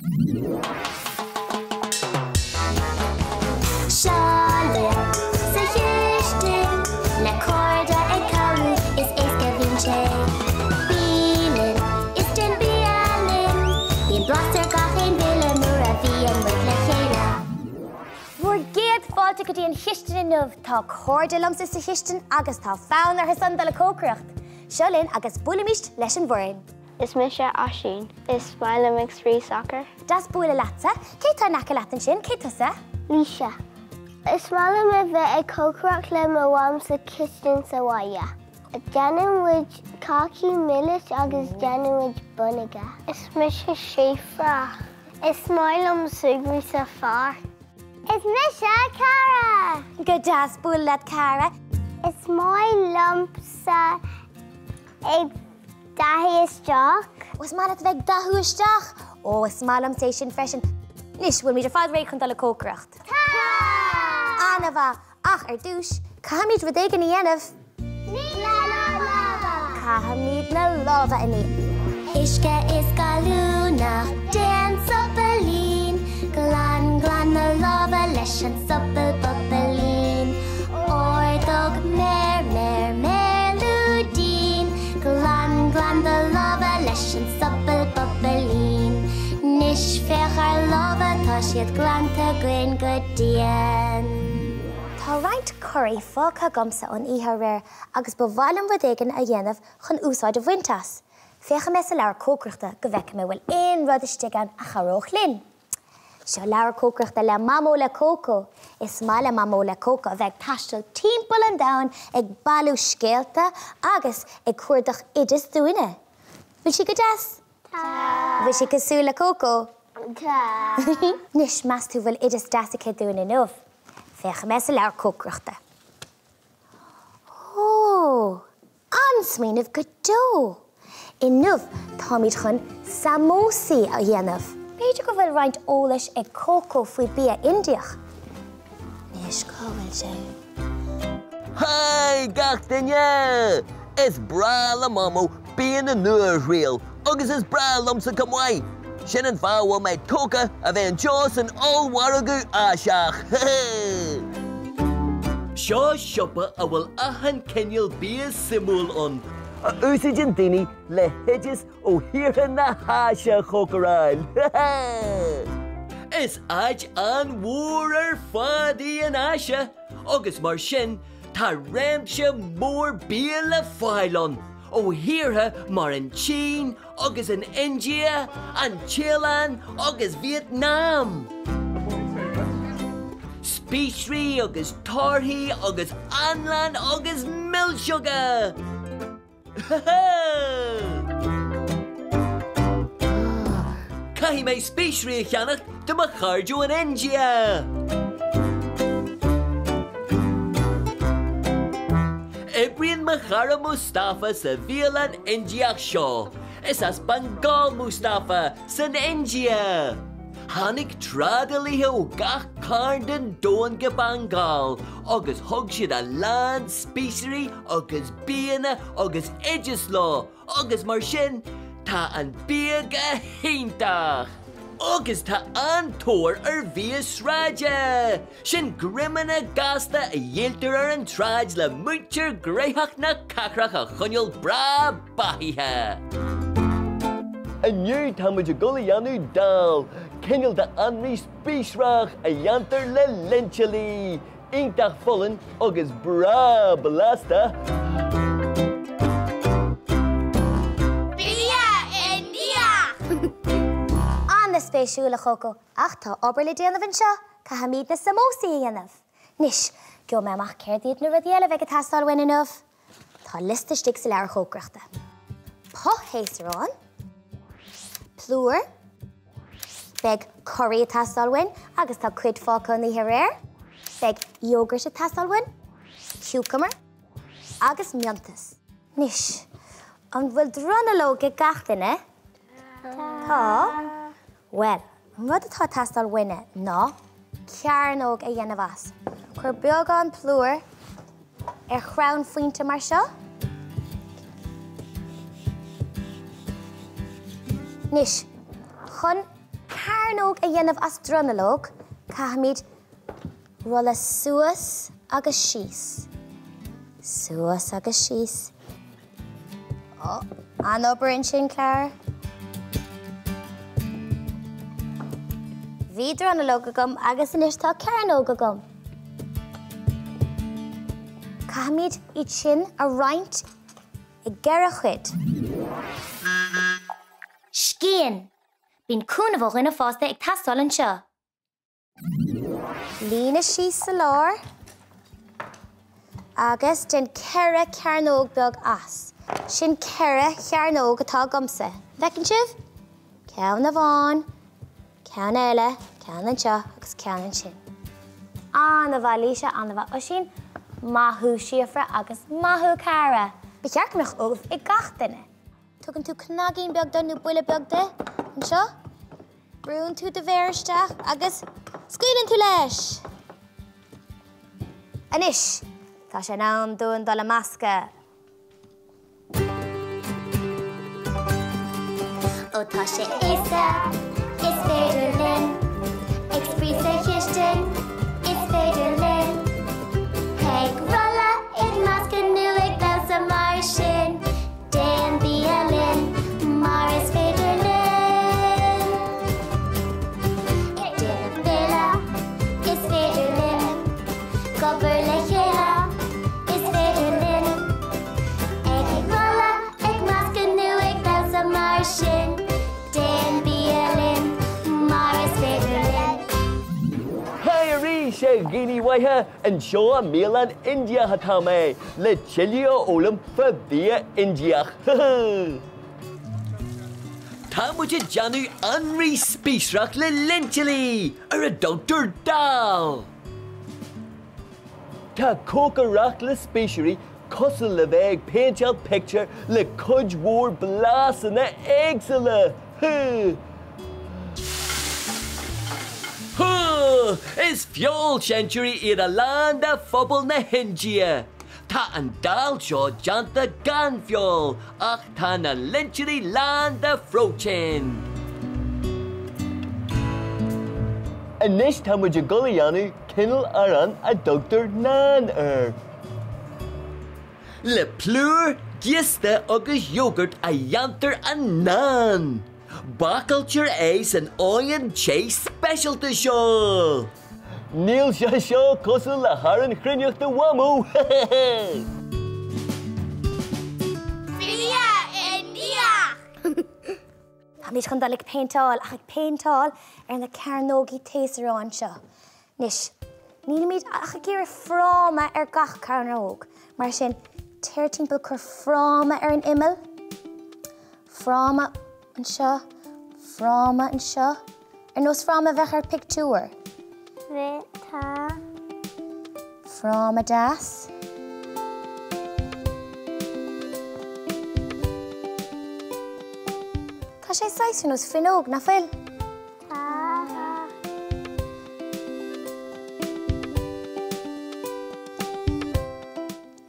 Seo linn sa chistin le cairde ag cabhrú is éasca bíonn sé. Bí linn is déan bia linn, bíonn blas ar gach aon bhille nuair a bhíonn muid le chéile. Bhur gcéad fáilte go dtí an chistin inniu. Tá cairde liomsa sa chistin agus tá fonn orthu san dul ag cócaireacht. Seo linn agus buailimís leis an bhfoireann. Is mise Oisín. Is maith liom ag spraoi sacar. Deas bualadh leatsa. Cé tá in aice leat ansin? Cé tusa? Laoise. Is maith liom a bheith ag cócaireacht le mo mham sa chistin sa bhaile. Déanann muid cácaí milis agus déanann muid bonnóga. Is mise Síofra. Is maith liom súgradh sa pháirc. Is mise Cara! Go deas bualadh leat Cara. Is maith liomsa ag dathú isteach. Ó, is maith leat a bheith ag dathú isteach! Ó, is maith liomsa é sin freisin. Anois, bhfuilimid ar fad réidh chun dul ag cócaireacht? Tá! An-mhaith! Ach ar dtús, caithfimid rud éigin a dhéanamh. Nigh na lámha! Caithfimid na lámha a ní. Uisce is gallúnach, déan sopailín, Glan, glan na lámha leis an sobal bobailín. Ordóg, méar, méar, méar lúidín, Glan, glan do lámha leis an sobal bobailín. 'Nois féach ár lámha, tá siad glanta againn go dian. Tá roinnt curaí fágtha agamsa ón oíche aréir agus ba mhaith liom rud éigin a dhéanamh chun úsáid a bhaint as. Féachfaidh mé sa leabhar cócaireachta go bhfeicfidh mé bhfuil aon rud istigh ann a chabhródh linn. Seo leabhar cócaireachta le Mamó le Cócó. Is maith le Mamó le Cócó a bheith ag taisteal timpeall an domhain ag bailiú scéalta agus ag cuardach oideas dúinne. Bhfuil sí go deas? Tá. Bhfuil sí cosúil le Cócó? Tá. Anois, meas tú bhfuil oideas deas aici dúinn inniu? Féachfaidh mé sa leabhar cócaireachta. Ó! An-smaoineamh go deo! Inniu táimid chun samósaí a dhéanamh. B'fhéidir go bhfuil roinnt eolais ag Coco faoi bia Indiach. Anois, cá bhfuil sé? Haigh gach duine! Is breá le Mamó bianna nua a thriail agus is breá liomsa chomh maith! Sin an fáth a bhfuil mé tógtha a bheith anseo san ollmhargadh Áiseach! Seo siopa a bhfuil achan cineál bia suimiúil ann, a úsáideann daoine le hoideas ó thíortha na hÁise a chócaráil. Is áit an-mhór ar fad í an Áise agus mar sin tá réimse mór bia le fáil ann ó thíortha mar an tSín, agus an India, an Téalainn agus Vítneam. Spíosraí agus torthaí agus anlann agus milseoga! Caithfidh mé spíosraí a cheannach do mo chairde ón India! Oibríonn mo chara Mustafa sa bhialann Indiach seo. Is as Bengal Mustafa, san India. Tháinig trádálaithe ó gach cearn den domhan go Bengal agus thug siad a lán spíosraí agus bianna agus oideas leo agus mar sin tá an bia go hiontach! Agus tá an-tóir ar bhia sráide! Sin greamanna gasta a dhíoltar ar an tsráid le muintir ghnoitheach na cathrach a choinneáil breá beathaithe. Inniu tá muid ag dul a dhéanamh dal, cineál d'anraith spíosrach a dhéantar le lintilí! Iontach folláin agus breá blasta! Bia Indiach! An-spéisiúil, a Chócó, ach tá obair le déanamh anseo, caithfimid na samósaí a dhéanamh. Anois, gheobhaidh mé amach céard iad na rudaí eile a bheidh ag teastáil uainn inniu. Tá liosta istigh sa leabhar chócaireachta. Puth-shéasarán, plúr, beidh curaí ag teastáil uainn agus tá cuid fágtha ón oíche aréir, beidh iógart ag teastáil uainn, ciúcamar agus miontas. Anois, an bhfuil dronuilleog ag gach duine? Tá. Bhuel, an rud atá ag teastáil uainne ná cearnóg a dhéanamh as. Cuir beagán plúir ar chrann fuinte mar seo. Anois, chun. cearnóg a dhéanamh as dronuilleog, caithfimid rolladh suas agus síos. Suas agus síos. Ó, an-obair ansin, Clara. Bhí dronuilleog agam agus anois tá cearnóg agam. Caithfimid iad sin a roinnt i gceithre chuid. Scian! Bíonn cúnamh ó dhuine fásta ag teastáil anseo. Líne síos sa lár agus déan 4 cearnóg beag as. Sin 4 chearnóg atá agamsa. An bhfeiceann sibh? Ceann amháin, ceann eile, ceann anseo agus ceann ansin. An-mhaith Laoise, an-mhaith Oisín, maith thú Síofra agus maith thú Cara. Ba cheart go mbeadh ubh ag gach duine. Tugann tú cnaigín beag de nó buille beag de anseo. Brúnn tú do mhéar isteach agus scaoileann tú leis! Anois, tá sé in am dúinn dul ag meascadh. Ó tá sé éasca, is féidir linn. Ag spraoi sa chistin, is féidir linn. Ag rolladh, ag meascadh nó ag damhsa mar sin. Déan bia linn mar is féidir linn. Ag déanamh béile, is féidir linn. Ag obair le chéile, is féidir linn. Ag rolladh, ag meascadh nó ag damhsa mar sin. Déan bia linn mar is féidir linn. Haigh arís, a dhaoine mhaithe! Anseo i mbialann Indiach atá mé, le tuilleadh a fhoghlaim fá bhia Indiach. Tá muid ag déanamh anraith spíosrach le lintilí, ar a dtugtar dal. Tá cócaireacht le spíosraí cosúil le bheith ag péinteáil pictiúr le cuid mhór blasanna éagsúla. Is feoilséantóirí iad a lán de phobal na hIndia. Tá an dal seo déanta gan feoil ach tá na lintilí lán de phróitéin. Anois tá muid ag dul a dhéanamh cineál arán a dtugtar naan air. Le plúr, giosta agus iógart a dhéantar an naan. Bácáiltear é san oigheann te speisialta seo. Níl sé seo cosúil le harán chruithneachta Mhamó! Bia Indiach! Táimid chun dul ag péinteáil, ach ag péinteáil ar na cearnógaí taos aráin seo. Anois, nílimid ach ag iarraidh fráma ar gach cearnóg, mar sin, téir timpeall, cuir fráma ar an imeall, fráma anseo, fráma anseo, ar nós fráma a bheadh ar pictiúr. Tá. Fráma deas. Tá sé saghas ar nós fuinneog, nach bhfuil? Tá.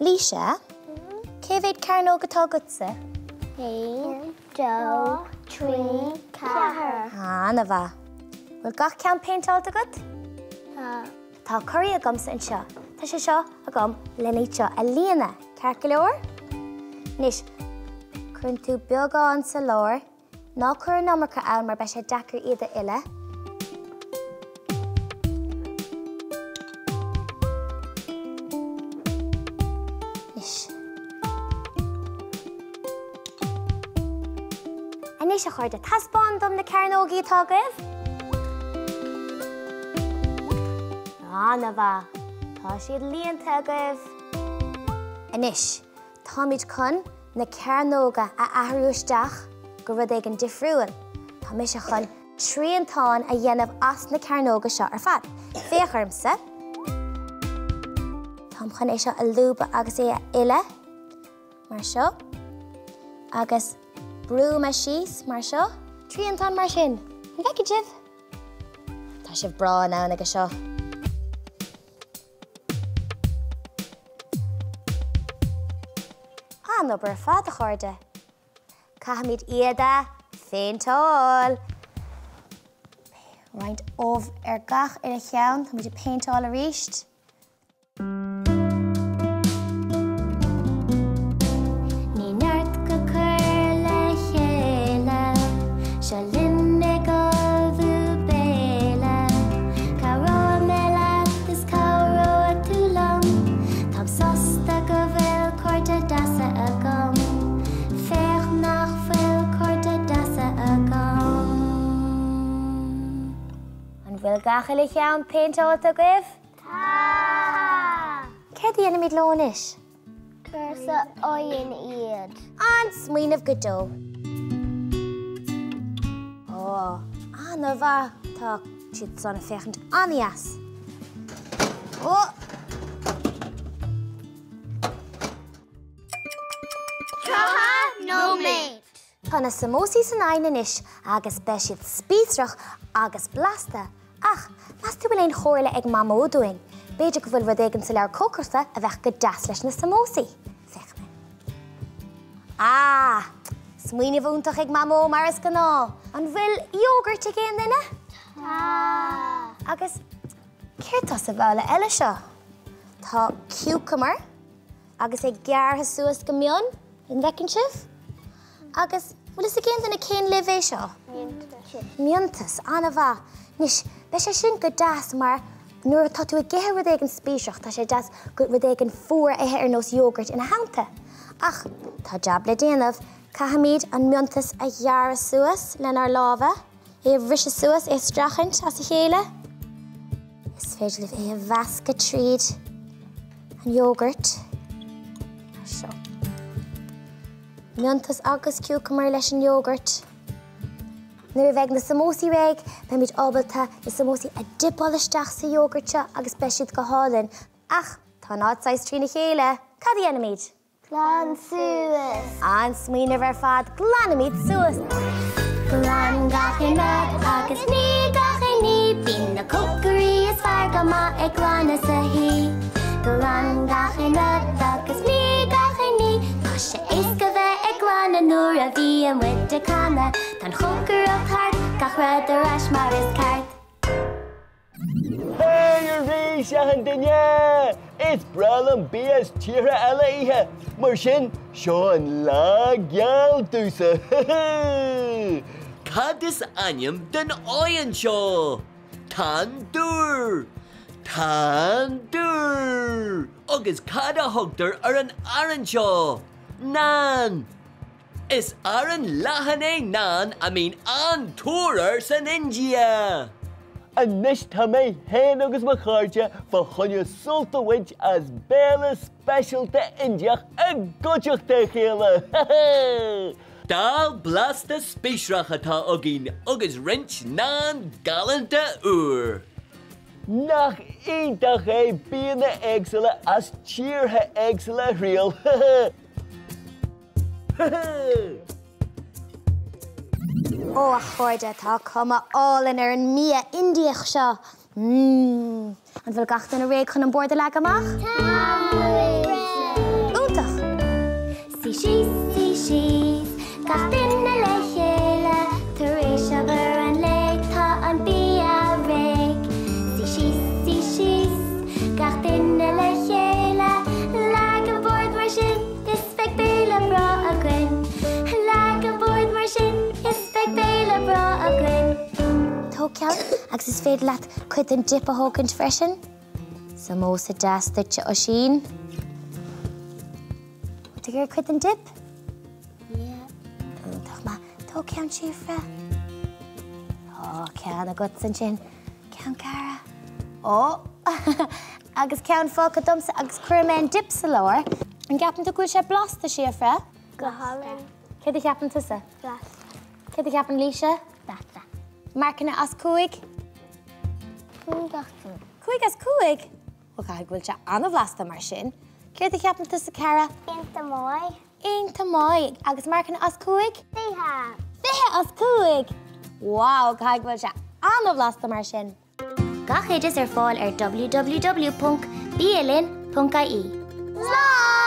Laoise, cé mhéad cearnóg atá agatsa? 1, 2, 3, 4. An-mhaith. Bhfuil gach ceann péinteáilte agat? Tá. Tá curaí agamsa anseo. Tá sé seo agam lena iad seo a líonadh. Ceart go leor? Anois, cuireann tú beagán sa lár. Ná cuir an iomarca ann mar beidh sé deacair iad a fhilleadh. Anois. Anois a chairde, taispeáin dom na cearnógaí atá agaibh. An-mhaith. Tá siad líonta agaibh. Anois, táimid chun na cearnóga a athrú isteach go rud éigin difriúil. Tá mise chun triantán a dhéanamh as na cearnóga seo ar fad. Féach ormsa. Táim chun é seo a lúbadh agus é a fhilleadh mar seo. Agus brúfaidh mé síos mar seo. Triantán mar sin. An bhfeiceann sibh? Tá sibh breá in ann aige seo. An-obair ar fad, a chairde. Caithfimid iad a phéinteáil. Roinnt ubh ar gach uile cheann. Táimid ag péinteáil arís. Ní neart go cur le chéile, seo linn ag ullmhú béile. Cabhróidh mé leat is cabhróidh tú liom, táim sásta go bhfuil cairde deasa agam. Féach nach bhfuil cairde deasa agam. An bhfuil gach uile cheann péinteáilte agaibh? Tá! Céard a dhéanfaimid leo anois? Cur sa oigheann iad. An-smaoineamh go deo. Ó, an-mhaith. Tá siad san ag féachaint an-dheas. Ó! 30 nóiméad. Tá na samósaí san oigheann anois agus beidh siad spíosrach agus blasta. Ach, meas tú bhfuil aon chomhairle ag Mamó dúinn? B'fhéidir go bhfuil rud éigin sa leabhar cócaireachta a bheadh go deas leis na samósaí. Féachfaidh mé. Ah! Smaoineamh iontach ag Mamó mar is gnáth. An bhfuil iógairt ag aon duine? Tá! Agus céard tá sa bhabhla eile seo? Tá ciúcamar. Agus é gearrtha suas go mion, an bhfeiceann sibh? Agus, bhfuil fhios ag aon duine cén luibh é seo? Miontas. Miontas, an-mhaith. Anois, beidh sé sin go deas mar nuair atá tú ag ithe rud éigin spíosrach, tá sé deas rud éigin fuar a ithe ar nós iógairt ina theannta. Ach, tá jab le déanamh, caithfimid an miontas a ghearradh suas lenár lámha. É a bhriseadh suas, é a streachailt as a chéile. Is féidir libh é a mheascadh tríd an iógart. Mar seo. Miontas agus ciúcamar leis an iógart. Nuair a bheidh na samósaí réidh, beimid ábalta na samósaí a dipeáil isteach sa iógart seo agus beidh siad go hálainn. Ach tá an áit saghas trína chéile. Cad a dhéanfaimid? Glan suas. An-smaoineamh ar fad, glanaimid suas! Glan gach aon rud agus nigh gach aon ní, bíonn na cócairí is fearr go maith ag glanadh sa thí. Glan gach aon rud agus nigh gach aon ní, tá sé éasca bheith ag glanadh nuair a bhíonn muid ag canadh. Tá an chócaireacht thart, gach rud ar ais mar is ceart. Hey arís, achan duine! Is breá liom bia as tíortha eile a ithe, mar sin, seo an lá geal domhsa! Cad is ainm don oigheann seo? Tandoor! Tandoor! Agus cad a thugtar ar an arán seo? Naan! Is arán leathan é naan a mbíonn an-tóir air san India. Anois tá mé féin agus mo chairde fá choinne sult a bhaint as béile speisialta Indiach i gcuideachta a chéile! Dal blasta spíosrach atá againn agus roinnt naan galánta úr. Nach iontach é bianna éagsúla as tíortha éagsúla a thriail! Ó, a chairde, tá cuma álainn ar an mbia Indiach seo! Mmm! An bhfuil gach duine réidh chun an bord a leagadh amach? Tá muid réidh! Iontach! Suigh síos, suigh síos, gach duine le chéile, tar éis obair an lae, tá an bia réidh. Suigh síos, suigh síos, gach duine le chéile, leag an bord mar sin, is beidh béile breá againn. Leag an bord mar sin, is beidh béile breá againn. Tóg ceann agus is féidir leat cuid den dip a thógaint freisin. Samósa deas duitse, Oisín. Bhfuil tú ag iarraidh cuid den dip? Yeah. Iontach maith. Tóg ceann, Síofra. Tá ceann agatsa ansin. Ceann Cara. Ó! Agus ceann fágtha domsa agus cuirfidh mé an dip sa lár. An gceapann tú go bhfuil sé blasta, Síofra? Go hálainn. Céard a cheapann tusa? Blasta. Céard a cheapann Laoise? Blasta. Marcanna as 5? 5 as 5. 5 as 5? Bhuel, caithfidh go bhfuil sé an-bhlasta mar sin. Céard a cheapann tusa, Cara? Iontach maith. Iontach maith. Agus marcanna as 5? 20. 20 as 5! Wow, caithfidh go bhfuil sé an-bhlasta mar sin. Gach oideas ar fáil ar www.bialinn.ie. Slán!